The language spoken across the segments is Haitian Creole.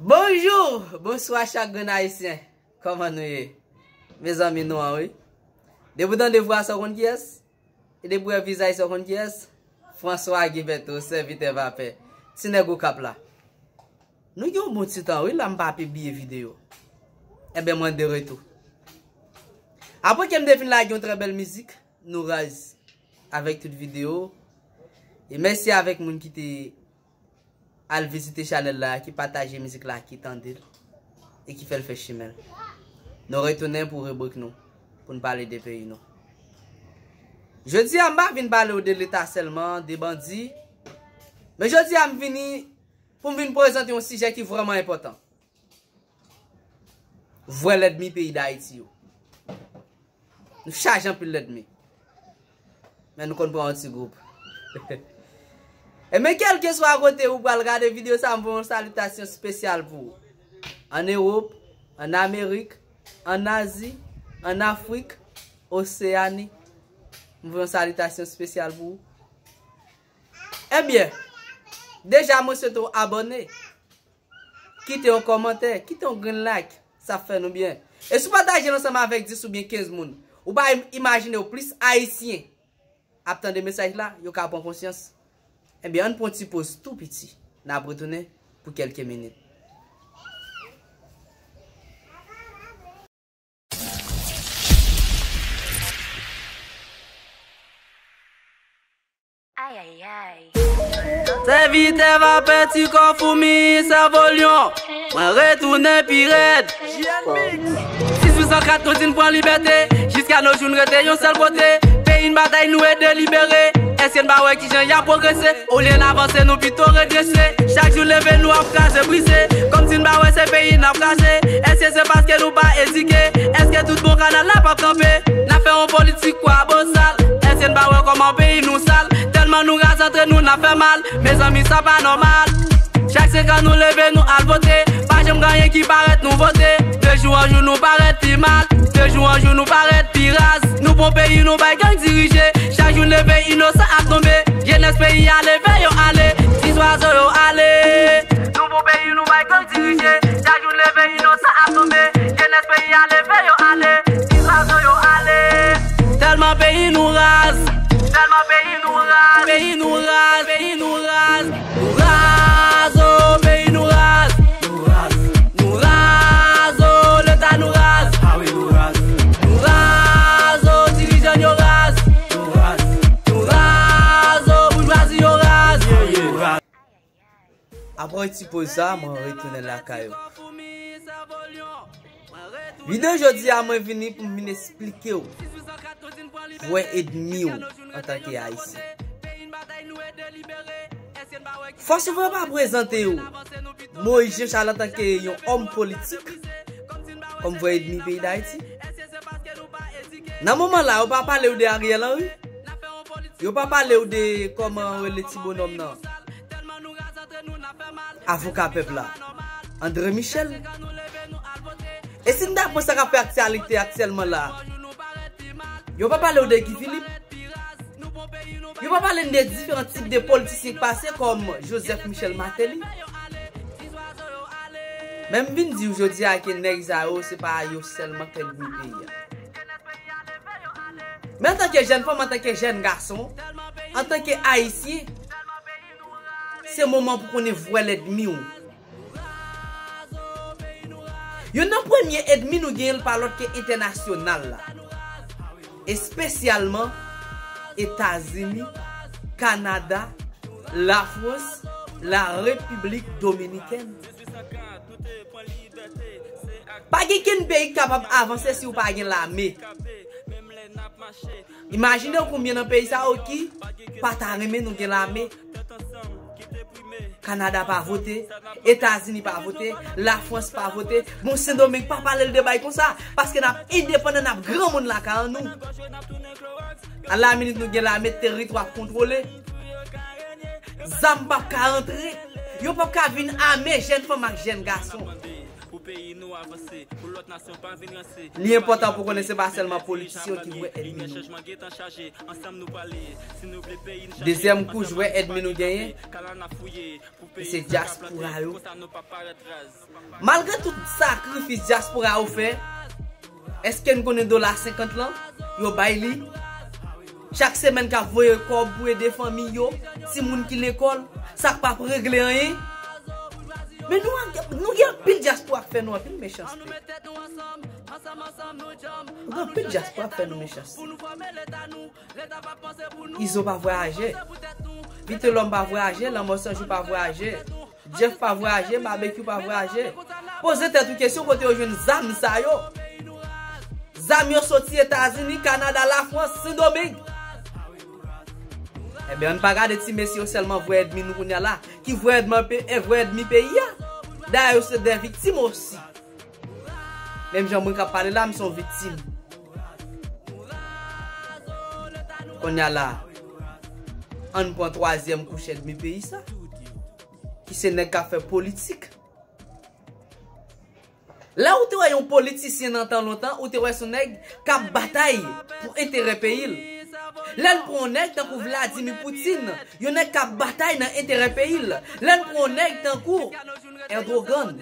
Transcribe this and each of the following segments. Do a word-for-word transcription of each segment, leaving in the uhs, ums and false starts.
Bonjou, bonswa chak grenn ayisyen. Kòman nou ye? Mezanmi nou an wi. Depi w tande vwa sa w konn kiyès? E depi w wè vizaj sa w konn kiyès? François Guy Bertho, sèvitè vapè. Ti nèg Okap la. Nou gen yon bon ti tan wi la m pa pibliye videyo. Enben mwen de retou. Apre ke m te fin lage yon trè bèl mizik, nou raz avèk tout videyo. E mèsi avèk moun ki te al vizite chanèl la, ki pataje mizik la, ki tande l, e ki fè l fè chimen l. Nou retounen pou ribrik nou, pou n pale de peyi nou. Jodi a, m pa vin pale w de Leta sèlman, de bandi, men jodi a, m vini pou m vin prezante yon sijè ki vrèman enpòtan. Vrè lènmi peyi Dayiti yo. Nou chaje anpil lènmi. Men nou konn pran yon ti gwoup. Enben, kèlkeswa kote ou pral gade videyo sa, m voye yon salitasyon espesyal pou ou. Ann Ewòp, ann Amerik, ann Azi, ann Afrik, Oseyani. M voye yon salitasyon espesyal pou ou. Ebyen, deja mwen swete w abòne. Kite yon kòmantè, kite yon grenn like, sa ap fè nou byen. E si w pataje l ansanm avèk dis oubyen kenz moun, ou pa im- imajine w plis Ayisyen ap tande mesaj la, yo ka pran konsyans. Ebyen, ann pran yon ti poz tou piti. N ap retounen pou kèlke minit. Ay, ay, ay. Sèvitè vapè ti kò foumi sèvo lyon. Mwen retounen pi rèd. Sis uit san kat nou di n pran libète. Jiska no jou n rete yon sèl kote. Peyi n batay nou ede libere. Èske n pa wè kijan y ap pwogrese? Olye n avanse nou pito regrese. Chak jou leve nou ap kraze brize. Kòmsi n pa wè se peyi n ap kraze. Èske se paske nou pa edike? Èske tout bon kanal la p ap kanpe? N ap fè yon politik kwa bosal. Èske n pa wè kòman peyi nou sal? Tèlman nou raz antre nou n ap fè mal. Mezanmi sa pa nòmal. Chak senk an nou leve nou al vote. Pa janm gen anyen ki parèt nou vote. De jou an jou nou parèt pi mal. De jou an jou nou parèt pi raz. Nou pran peyi nou bay gang dirije. Chak jou n leve inosan ap tonbe. Jenès peyi a leve yo ale. Ti zwazo yo ale. Nou pran peyi nou bay gang dirije. Chak jou n leve inosan ap tonbe. Jenès peyi a leve yo ale. Ti zwazo yo ale. Tèlman peyi nou raz. Tèlman peyi nou raz. Peyi nou raz. Peyi nou raz. Nou raz, o, peyi nou raz. Nou raz. Nou raz, o, Leta nou raz. Ah wi, nou raz. Nou raz, o, dirijan yo raz. Nou raz. Nou raz, o, boujwazi yo raz. Yeah, yeah. Apre ti poz sa, mwen retounen lakay ou. Videyo jodi a, mwen vini pou m vin esplike w vrè ènmi w antanke Ayisyen. Fòs ouvè pa prezante w Moyiz Jan Chal antanke yon òm politik, kòm vrè ènmi peyi Dayiti. Nan moman la, yo pa pale w de Ariel Henry. Yo pa pale w de kòman rele ti bonòm nan. Avoka pèp la, André Michel. E si n ta pran sa k ap fè aktyalite aktyèlman la, yo pa pale w de Guy Philippe. Yo pa pale n de diferan tip de politisyen k pase kòm Joseph Michel Martelly. Men m vin di w jodi a ke nèg sa yo, se pa yo sèlman k ènmi peyi a. Men antanke jèn fanm, antanke jèn gason, antanke Ayisyen, se moman pou konnen vrè lènmi w. Youn nan premye ènmi nou genyen l pa lòt ke entènasyonal la, espesyalman Etazini, Kanada, Lafrans, Larepiblik Dominikèn. Pa gen kenn peyi k kapab avanse si w pa gen lame. Imajine w konbyen nan peyi sa yo ki pa ta renmen nou gen lame. Kanada pa vote, Etazini pa vote, Lafrans pa vote. Bon, Sendomeng pa pale l de bay konsa, paske n ap endepandan, n ap granmoun lakay an nou. Alaminit nou gen lame, teritwa kontwole. Zam p ap ka antre. Yo p ap ka vin ame jèn fanm ak jèn gason. Li enpòtan pou konnen se pa sèlman politisyen ki vrè ènmi nou. Dezyèm kouch vrè ènmi nou genyen, se dyaspora yo. Malgre tout sakrifis dyaspora yo fè, èske n konnen dola senkant lan yo bay li? Chak semèn k ap voye kòb pou ede fanmi yo, timoun ki lekòl, sa k p ap regle anyen. Men nou, nou gen anpil dyaspora k fè nou anpil mechanste. Nou gen anpil dyaspora k fè nou mechanste. Izo pa vwayaje. Vitelòm pa vwayaje, Lanmò Sanjou pa vwayaje. Jeff pa vwayaje, Babekyou pa vwayaje. Poze tèt ou kesyon kote yo jwenn zam sa yo. Zam yo soti Etazini, Kanada, Lafrans, Sendomeng. Ebyen, ann pa gade ti mesye yo sèlman vrè ènmi nou kounye a la, ki vrè ènmi pe-, e vrè ènmi peyi a. Dayè, yo se de viktim osi. Menm jan mwen k ap pale la, m se yon viktim. Kounye a la, ann pran twazyèm kouch ènmi peyi sa, ki se nèg k ap fè politik. Lè ou te wè yon politisyen nan tan lontan, ou te wè se yon nèg k ap batay pou enterè peyi l. Lè n pran yon nèg tankou Vladimir Poutine, yon nèg k ap batay nan enterè peyi l. Lè n pran yon nèg tankou Erdogan,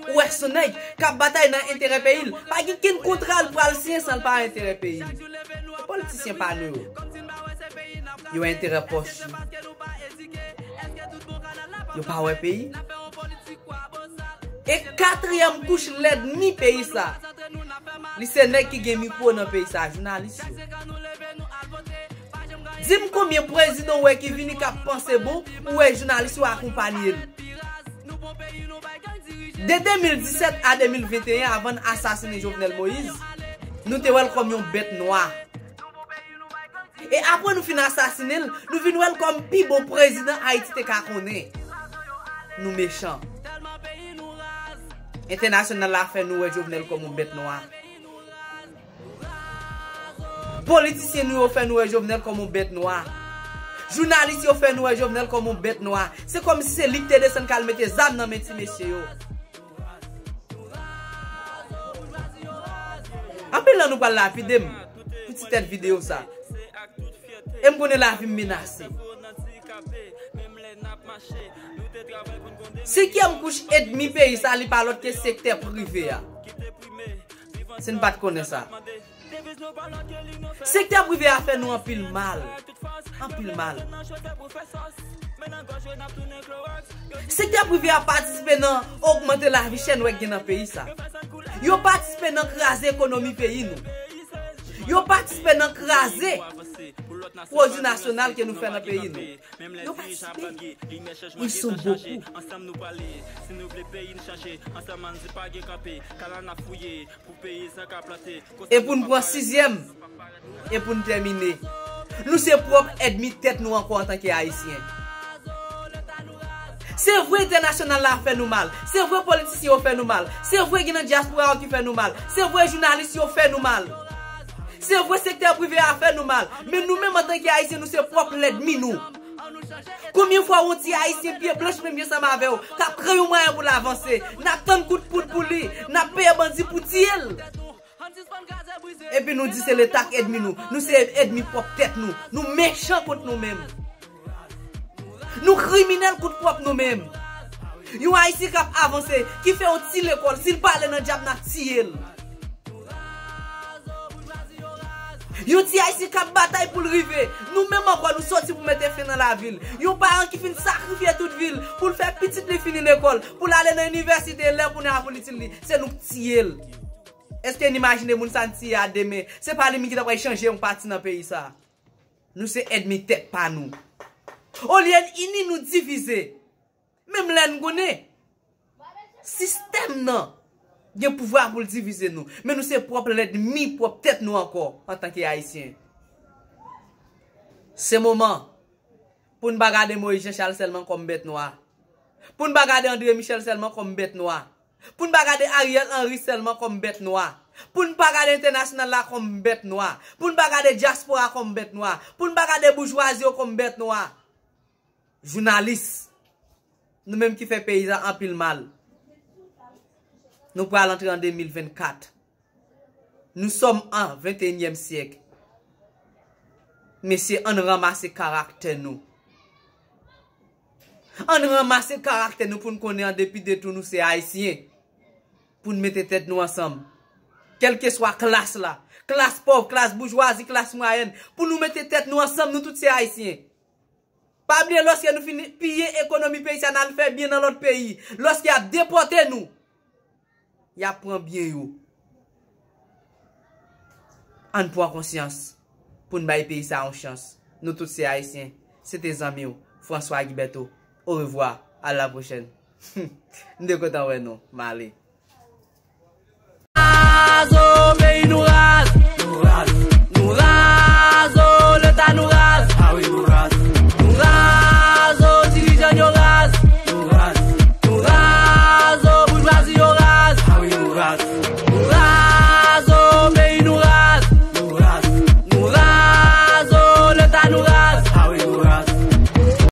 ou wè se yon nèg k ap batay nan enterè peyi l. Pa gen kenn kontra l pral siyen san l pa enterè peyi l. Politisyen pa nou yo. Yo enterè pòch yo. Yo pa wè peyi. E katriyèm kouch lènmi peyi sa, li se nèg ki gen mikwo nan peyi sa, jounalis yo. Di m konbyen prezidan w wè ki vini k ap panse bon, ou wè jounalis yo akonpanye l. De de mil disèt a de mil venteyen, avan n asasinen Jovenel Moïse, nou te wè l kòm yon bèt nwa. E apre nou fin asasinen l, nou vin wè l kòm pi bon prezidan Ayiti te ka konnen. Nou mechan. Entènasyonal la fè nou wè Jovenel kòm yon bèt nwa. Politisyen nou yo fè nou wè Jovenel kòm yon bèt nwa. Jounalis yo fè nou wè Jovenel kòm yon bèt nwa. Se kòmsi se li ki te desann k al mete zam nan men ti mesye yo. Anpil nan nou pral lapide m pou ti tèt videyo sa. E m konnen lavi m menase. Senkyèm kouch ènmi peyi sa, li pa lòt ke sektè prive a. Si n pa t konnen sa. Sektè prive a fè nou anpil mal. Anpil mal. Sektè prive a patisipe nan ogmante lavi chè nwè k gen nan peyi sa. Yo patisipe nan kraze ekonomi peyi nou. Yo patisipe nan kraze pwodui nasyonal ke nou fè nan peyi nou. Yo patisipe. Ils sont beaucoup. E pou n pran sizyèm, e pou n tèmine, nou se pwòp ènmi tèt nou ankò antanke Ayisyen. Se vre entènasyonal la fè nou mal, se vre politisyen yo fè nou mal, se vre gen nan dyaspora yo ki fè nou mal, se vre jounalis yo fè nou mal, se vre sektè prive a fè nou mal, men nou menm antanke Ayisyen nou se pwòp lènmi nou. Konbyen fwa yon ti Ayisyen pye blanch menm jan ansanm avè w k ap kreye yon mwayen pou l avanse, n ap tann kout poud pou li, n ap peye bandi pou tiye l. Epi nou di se Leta k ènmi nou. Nou se ènmi pwòp tèt nou. Nou mechan kont nou menm. Nou kriminèl kont pwòp nou menm. Yon Ayisyen k ap avanse, ki fè yon ti lekòl, si l pa ale nan dyab, n ap tiye l. Yon ti Ayisyen k ap batay pou l rive. Nou menm ankò, nou sòti pou mete fen nan lavi l. Yon paran ki fin sakrifye tout vi l pou l fè pitit li fini lekòl, pou l ale nan inivèsite, lè kounye a pou l itil li, se nou k tiye l. Èske n imajine moun sa n tiye a demen, se pa li menm ki ta pral chanje yon pati nan peyi sa? Nou se ènmi tèt pa nou. Olye n ini, nou divize. Menm lè n konnen sistèm nan gen pouvwa pou l divize nou, men nou se pwòp lènmi pwòp tèt nou ankò antanke Ayisyen. Se moman pou n pa gade Moïse Jean Charles sèlman kòm bèt nwa. Pou n pa gade André Michel sèlman kòm bèt nwa. Pou n pa gade Ariel Henry sèlman kòm bèt nwa. Pou n pa gade entènasyonal la kòm bèt nwa. Pou n pa gade dyaspora kòm bèt nwa. Pou n pa gade boujwazi yo kòm bèt nwa. Jounalis, nou menm ki fè peyi a anpil mal. Nou pral antre an de mil vennkat. Nous sommes en vingt et unième siècle. Mesye, ann ranmase karaktè nou. Ann ranmase karaktè nou pou n konnen an depi de tou nou se Ayisyen. Pou n mete tèt nou ansanm. Kèlkeswa klas la, klas pòv, klas boujwazi, klas mwayèn, pou nou mete tèt nou ansanm, nou tout se Ayisyen. Pa bliye, lòske nou fin piye ekonomi peyi sa, n al fè byen nan lòt peyi. Lòske y ap depòte nou, y ap pran byen yo. Ann pran konsyans pou n bay peyi sa yon chans. Nou tout se Ayisyen. Se te zanmi w, François Guiberto. Orevwa, à la prochaine. M te kontan wè nou. M ale. Raz, o, peyi nou raz. Nou raz. Nou raz, o, leta nou raz. Ah wi, nou raz.